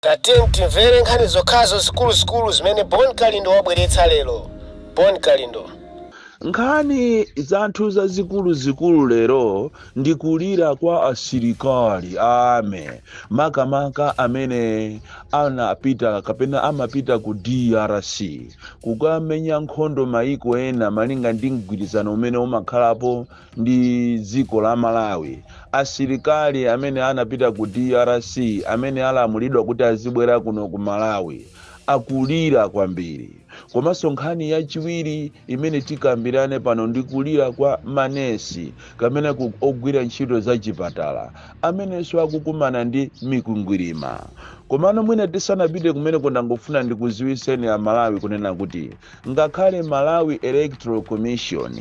Tatiyeni timvere nkhani zokhazo zikuluzikulu zimene Bon Kalindo wabweretsa lero. Bon Kalindo. Nkhani zathu zazikuluzikulu lero ndi kulira kwa asilikali ame, makamaka amene anapita kapena amapita ku DRC kukamenya nkhondo maiko ena, malinga ndi mgwirizano umene umakhalapo ndi dziko la Malawi. Asilikali amene anapita ku DRC, amene alamulidwa kuti azibwera kuno ku Malawi, akulira kwambiri. Komanso nkhani yachiwiri imene tikambirane pano ndi kulira kwa manesi kapena ogwira ntchito za chipatala amenenso akukumana ndi mikwingwirima. Komano mwina tisanapite kumeneko, ndangofuna ndikuziwiseni Amalawi kunena kuti ngakhale Malawi Electoral Commission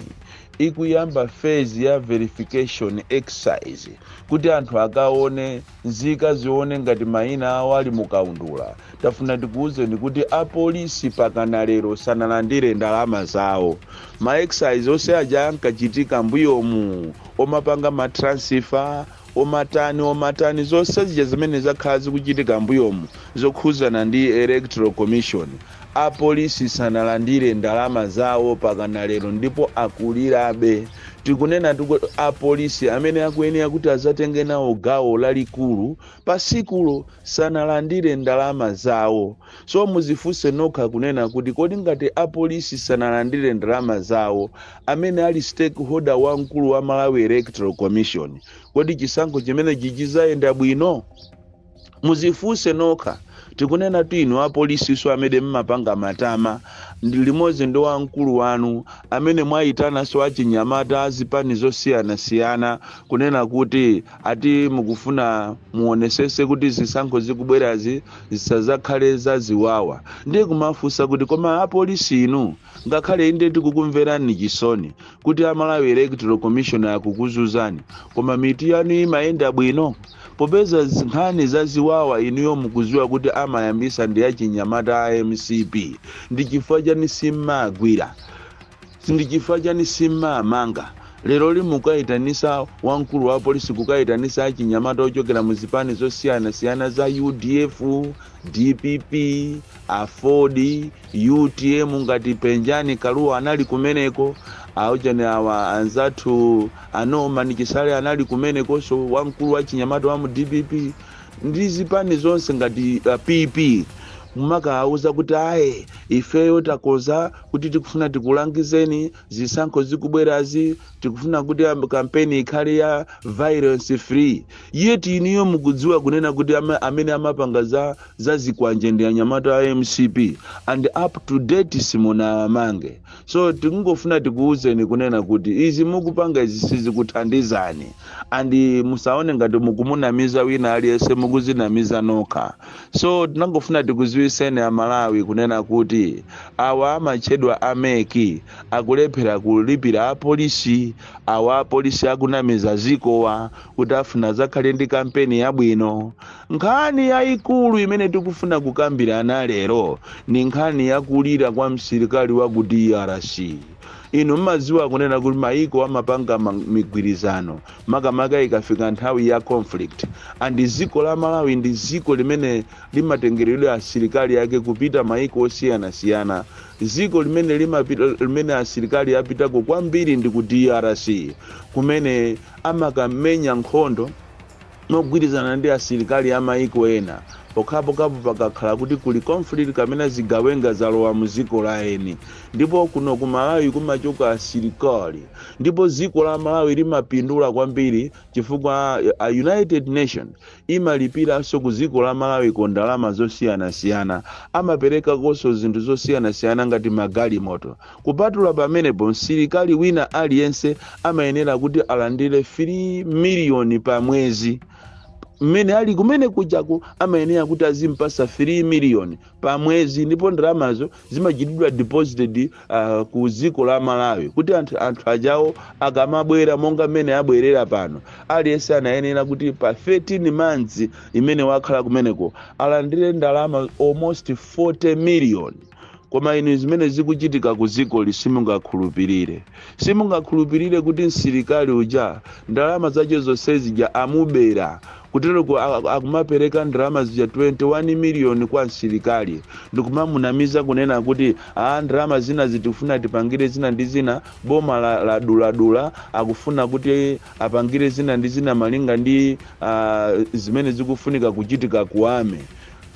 ikuyamba phase ya verification exercise kuti anthu akaone, nzika zione ngati mayina awo ali mukaundula, tafuna tikuwuzeni kuti apolisi pakana lero sanalandire ndalama zawo. Ma exercise onse aja ankachitika mbuyomu, omapanga ma transfer, omatani omatani, zonse zija zimene zakhala zikuchitika mbuyomu zokhuzana ndi Electoral Commission, apolisi sanalandire ndalama zawo pakana lero ndipo akulirabe. Tikunena apolisi amene akuyenera kuti azatenge nawo gawo lalikulu pasikulo sanalandire ndalama zawo. So muzifunse nokha kunena kuti kodi ngati apolisi sanalandire ndalama zawo, amene ali stakeholder wamkulu wa Malawi Electoral Commission, kodi chisankho chimene chichizayenda bwino? Muzifunse nokha. Tikunena tu inu apolisiso amene mmapanga matama ndi limodzi ndi wamkulu wanu amene mwayitananso achinyamata azipani zosiyanasiyana kunena kuti ati mukufuna muonesese kuti zisankho zikubwerazi zisazakhale zaziwawa, ndiye kumafunsa kuti koma apolisi inu, ngakhale inde tikukumverani chisoni kuti a Malawi Electoral Commission akukuzuzani, koma mitu yanu imayenda bwino? Popeza nkhani zaziwawa inuyo mukuziwa kuti amayambisa ndi achinyamata a MCP, ndi chifukwa chani simmagwira? Ndi chifukwa chani simmamanga? Lero limukayitanisa wamkulu wa polisi kukayitanisa achinyamata ochokera mu zipani zosiyanasiyana za UDF, DPP, AFORD, UTM, ngati Penjani Kaluwa anali kumeneko, auchani awa anzathu aNorman Chisale anali kumenekonso, wamkulu wa chinyamata wa mu DPP, ndi zipani zonse ngati PP, mumakawauza kuti aye, ifeyo takoza kuti tikufuna tikulangizeni, zisankho zikubwerazi tikufuna kuti kampeni ikhale ya violence free, yet iniyo mukudziwa kunena kuti amene amapanga za zikwanje ndi anyamata a MCP, and up to date simunawamange. So tikungofuna tikuwuzeni kunena kuti izi mukupanga izi sizikuthandizani, and musaone ngati mukumunamiza wina aliyense, mukuzinamiza nokha. So tinangofuna tikuziwiseni Amalawi kunena kuti awa amatchedwa a MEC akulephera kulipira apolisi. Awa apolisi akunamiza zikowa kuti afuna zakhale ndi kampeni yabwino. Nkhani yayikulu imene tikufuna kukambirana lero ni nkhani yakulira kwa msilikali wa ku DRC. Inu mmadziwa kunena kuti maiko amapanga migwirizano, makamaka ikafika nthawi ya conflict, and dziko la Malawi ndi dziko limene limatengeredwa asilikali ake kupita maiko osiyanasiyana. Dziko limene limapita, limene asilikali apitako kwambiri ndi ku DRC, kumene amakamenya nkhondo mogwirizana ndi asilikali a maiko ena pokhapokhapo pakakhala kuti kuli conflict kamene zigawenga zalowa mu dziko la eni. Ndipo kuno ku Malawi kumachoka asilikali, ndipo dziko la Malawi limapindula kwambiri chifukwa a United Nation imalipiranso ku dziko la Malawi ko ndalama zosiyanasiyana, amaperekakonso zinthu zosiyanasiyana ngati magalimoto. Kupatula pamenepo, msilikali wina aliyense amayenera kuti alandire 3 miliyoni pa mwezi. Mmene ali kumene kujaku amayenera kuti azimpasa 3 miliyoni pa mwezi, ndipo ndalamazo zimachitidwa deposited ku dziko la Malawi kuti anthu ajawo akamabwera, monga mmene abwerera pano, aliyense anayenera kuti pa 13 months imene wakhala kumeneko alandire ndalama almost 40 million. Koma inu, zimene zikuchitika ku dzikoli simungakhulupirire. Simungakhulupirire kuti msilikali uja ndalama zace zonse zija amubera. Kutero akumapereka ndalama zija 21 miliyoni kwa msilikali, ndikumamunamiza kunena kuti a ndalama zina zitifuna tipangire zina ndi zina, boma la duladula akufuna kuti apangire zina ndi zina malinga ndi zimene zikufunika kuchitika ku army.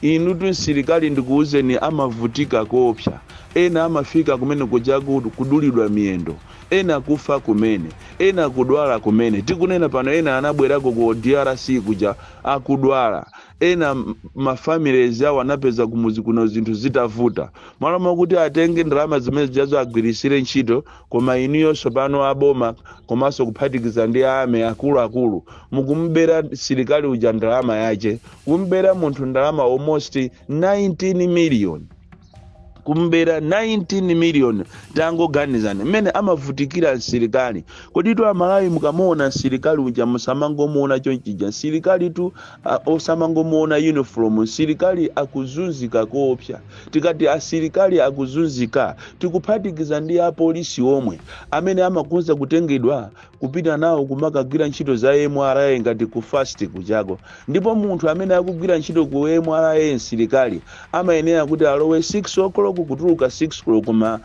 Inutu, msilikali, ndikuwuzeni, amavutika kopsa. Ena amafika kumene kuja kudulidwa miyendo, ena kufa kumene, ena kudwala kumene. Tikunena pano, ena anabwerako ku DRC kuja akudwala. Ena mafamilies awo anapeza kumuzi kuno zinthu zitavuta, malo mokuti atenge ndalama zimene zijazo agwirisire ntchito. Koma inuyonso pano aboma, komanso kuphatikiza ndi army akuluakulu, mukumubera msilikali uja ndalama yace. Kumubera munthu ndalama almost 19 million, kumbera 19 million. Tangoganizani mmene amavutikira msilikali. Koditu Amalawi, mukamuona msilikali uja musamangomuona chonchija. Msilikali tu osamangomuona uniform. Msilikali akuzunzika koopsa. Tikati asilikali akuzunzika, tikuphatikiza ndi apolisi omwe amene amakonza kutengedwa kupita nawo kumakagwira ntchito za MRA ngati ku fast kuchako. Ndipo munthu amene akugwira ntchito ku MRA, msilikali, amayenera kuti alowe 6 o'clock, kutuluka 6 o'clock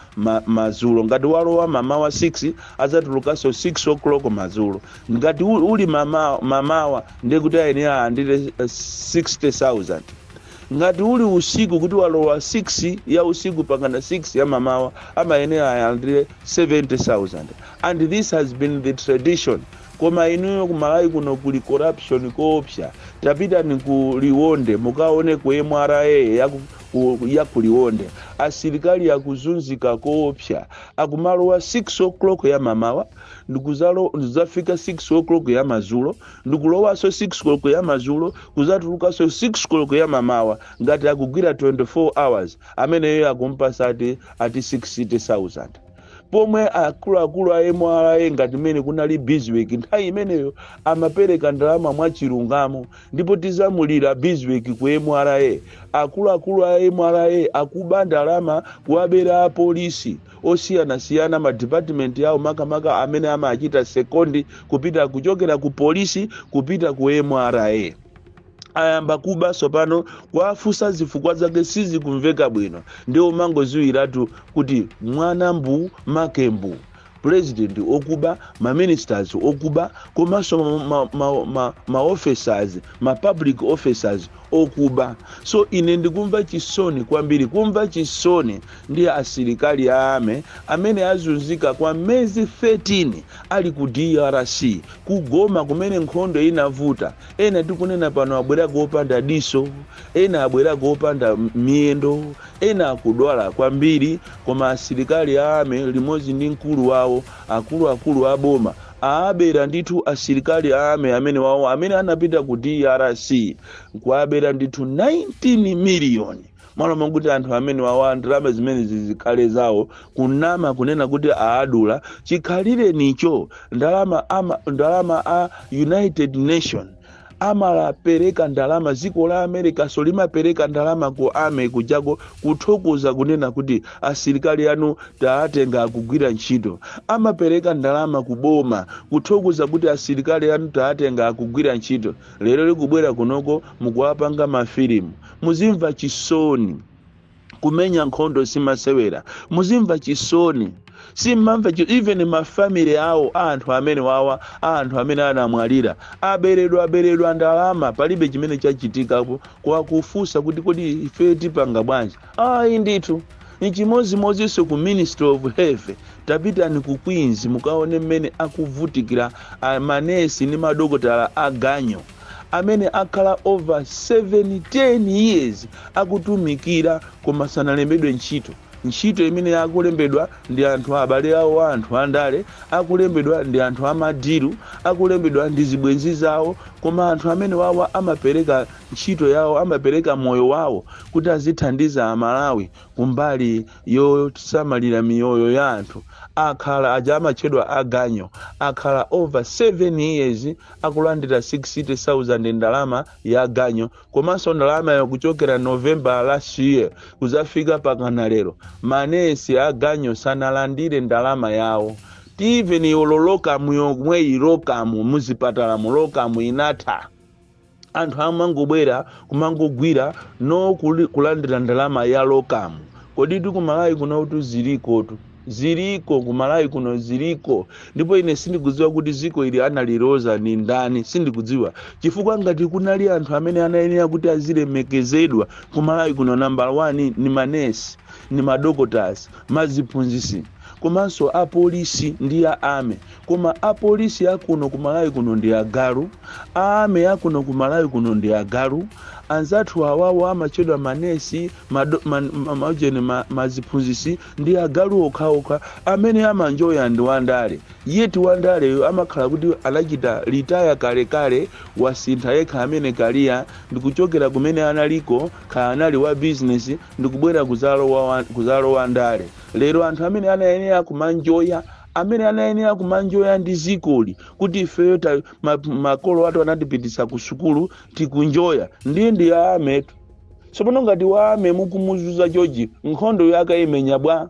madzulo. Ngati walowa mamawa 6, adzatulukanso 6 o'clock madzulo. Ngati uli mamawa, ndiye kuti ayenera alandire 60,000. Ngati uli usiku, kuti walowa 6 ya usiku pakana 6 ya mamawa, amayenera alandire 70,000. And this has been the tradition. Koma inuyo, kumalawi kuno kuli corruption koopsa. Tapitani ku Liwonde mukaone ku MRA ya ku Liwonde, asilikali akuzunzika koopsa. Akumalowa 6 o'clock ya mamawa, ndikuzafika 6 o'clock ya madzulo, ndikulowanso 6 o'clock ya madzulo, kuzatulukanso 6 o'clock ya mamawa. Ngati akugwira 24 hours, ameneyo akumpasa ati 60,000, pomwe akuluakulu a MRA, ngati mmene kunali Bizwick nthawi imeneyo, amapereka ndalama mwachilungamo. Ndipo tizamulira Bizwick ku MRA. Akuluakulu a MRA akuba ndalama, kuwabera apolisi osiyanasiyana, madipatimenti yawo, makamaka amene amachita second kupita kuchokera ku polisi kupita ku MRA. Ayamba kuba sopano. Kwafusa zifukwa zake sizikumveka bwino. Ndiwo mangoziwiratu kuti mwana mbu makembu, president okuba, maministers okuba, komanso ma officers, ma public officers okuba. So ine ndikumva chisoni kwambiri, kumva chisoni ndi asilikali a army amene azunzika kwa mezi 13 ali ku DRC, kugoma kumene nkhondo inavuta. Ena tikunena pano abwerako opanda diso, ena abwerako opanda miyendo, ena akudwala kwambiri. Koma asilikali a army limodzi ndi mkulu wawo, akuluakulu a boma, aabera ndithu asilikali a army amene wawo amene anapita ku DRC, kuabera ndithu 19 miliyoni. Malo mokuti anthu amene wawa ndalama zimene zizikhale zawo, kunama kunena kuti aadula. Chikhalire nicho ndalama ama, ndalama a United Nation amalapereka ndalama, dziko la America so limapereka ndalama ku army kujako kuthokoza kunena kuti asilikali anu taatenga akugwira ntchito. Amapereka ndalama ku boma kuthokoza kuti asilikali anu taatenga akugwira ntchito. Lero likubwera kunoko mukuwapanga mafilimu. Muzimva chisoni. Kumenya nkhondo simasewera. Muzimva chisoni. Simamva even mafamily awo, anthu amene wawa, anthu amene anamwalira, aberedwa, aberedwa ndalama, palibe chimene chachitikapo. Kwakufunsa kuti kodi ife tipanga bwanji? Ayi ndithu. Nchimozimozinso ku Ministry of Health. Tapitani ku Queens mukaone mmene akuvutikira manesi ndi madokotala aganyo amene akhala over 7 10 years akutumikira koma sanalembedwe ntchito. Ntchito imene akulembedwa ndi anthu abale awo, anthu andale akulembedwa, ndi anthu amadiru akulembedwa, ndi zibwenzi zawo. Koma anthu amene wawa amapereka ntchito yawo, amapereka moyo wawo kuti azithandiza Amalawi kumbali yosamalira miyoyo ya anthu, akhala aja amatchedwa aganyo, akhala over 7 years akulandira 60,000 ndalama ya ganyo. Komanso ndalama yakuchokera November last year kuzafika pakana lero. Manesi aganyo sanalandire ndalama yawo. Even olo locum yomweyi, locum muzipatala mu locum inatha. Anthu amangobwera kumangogwira, no kulandira ndalama ya locum. Kodi tikumalawi kuno kuti zilikotu? Ziliko kumalawi kuno, ziliko. Ndipo ine sindikudziwa kuti ziko ili analiloza ni ndani, sindikudziwa, chifukwa ngati kunali anthu amene anayenera kuti azilemekezedwa kumalawi kuno, number 1 ni manesi, ni madoctors, maziphunzisi, komanso apolisi ndi a army. Koma apolisi akuno kumalawi kuno ndi agalu, a army akuno kumalawi kuno ndi agalu. Anzathu awawo amachedwa manesi, maujeni, maziphunzisi ndi agalu okhaokha. Amene amanjoya ndi wandale. Yeti wandaleyo amakhala kuti anachita retire kalekale, wasintha yekha amene kaliya ndikuchokera kumene analiko, khala anali wa business, ndikubwera kuzalowa ndale. Lero anthu amene anayenera kumanjoya, amene anayenera kumanjoya ndi zikoli, kuti ifeyo makolo athu anatipitisa ku sukulu, tikunjoya, ndiye ndi ametu. Tsopano ngati wa army mukumuzuza chonchi, nkhondo yake imenya bwa?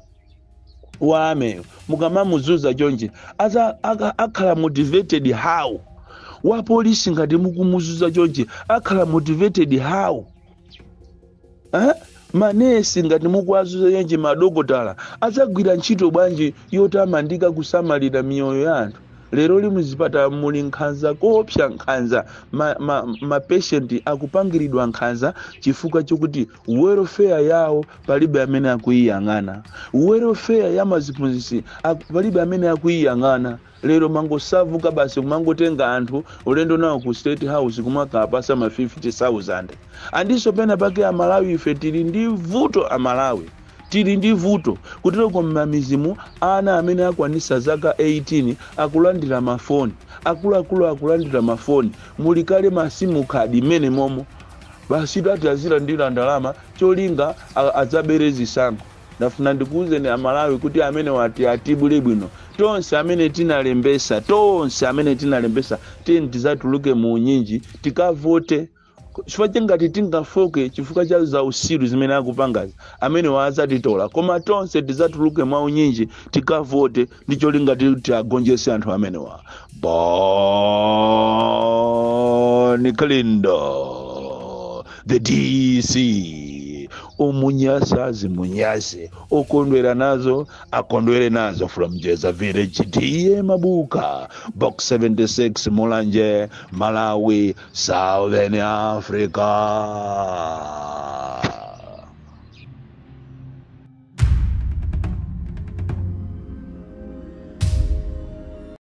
Wa armyyo mukamamuzuza chonchi akhala motivated how? Wa polisi ngati mukumuzuza chonchi akhala motivated how, eh? Manesi ngati mukuwazuza chonchi, madokotala adzagwira ntchito bwanji yotamandika kusamalira miyoyo ya anthu? Lero li muzipatala muli nkhanza koopsa, nkhanza. Mapatient ma akupangiridwa nkhanza chifukwa chokuti welfare yawo palibe amene akuyiyang'ana. Welfare ya maziphunzitsi palibe amene akuyiyang'ana. Lero mangosavuka basi, kumangotenga anthu ulendo nawo ku State House, kumakapasa ma 50,000. Andinso pena pake Amalawi ife tili ndi vuto, Amalawi tili ndi vuto kutereko. Mmamizimu ana amene akwanisa zaka 18 akulandira mafoni, akuluakulu akulandira mafoni, muli kale ma SIM card mmene momo. Basi ati azilandira ndalama, cholinga adzabere zisankho. Ndafuna ndikuwuzeni Amalawi kuti amene wati atibule bwino tonse amene tinalembesa, tonse amene tinalembesa, tiyeni tizatuluke mu unyinji tikavote, chifukwa chengati tingafoke chifukwa cha zausiru zimene akupangazi, amene waadzatitola. Koma tonse tizatuluke mwa unyinji tikavote ndi cholinga titi agonjese anthu amenewa. Bon Kalindo, the DC. Omunyasa zimunyase, okondwera nazo akondwere nazo. From Jeza Village, T/A Mabuka, Box 76, Mulanje, Malawi, Southern Africa.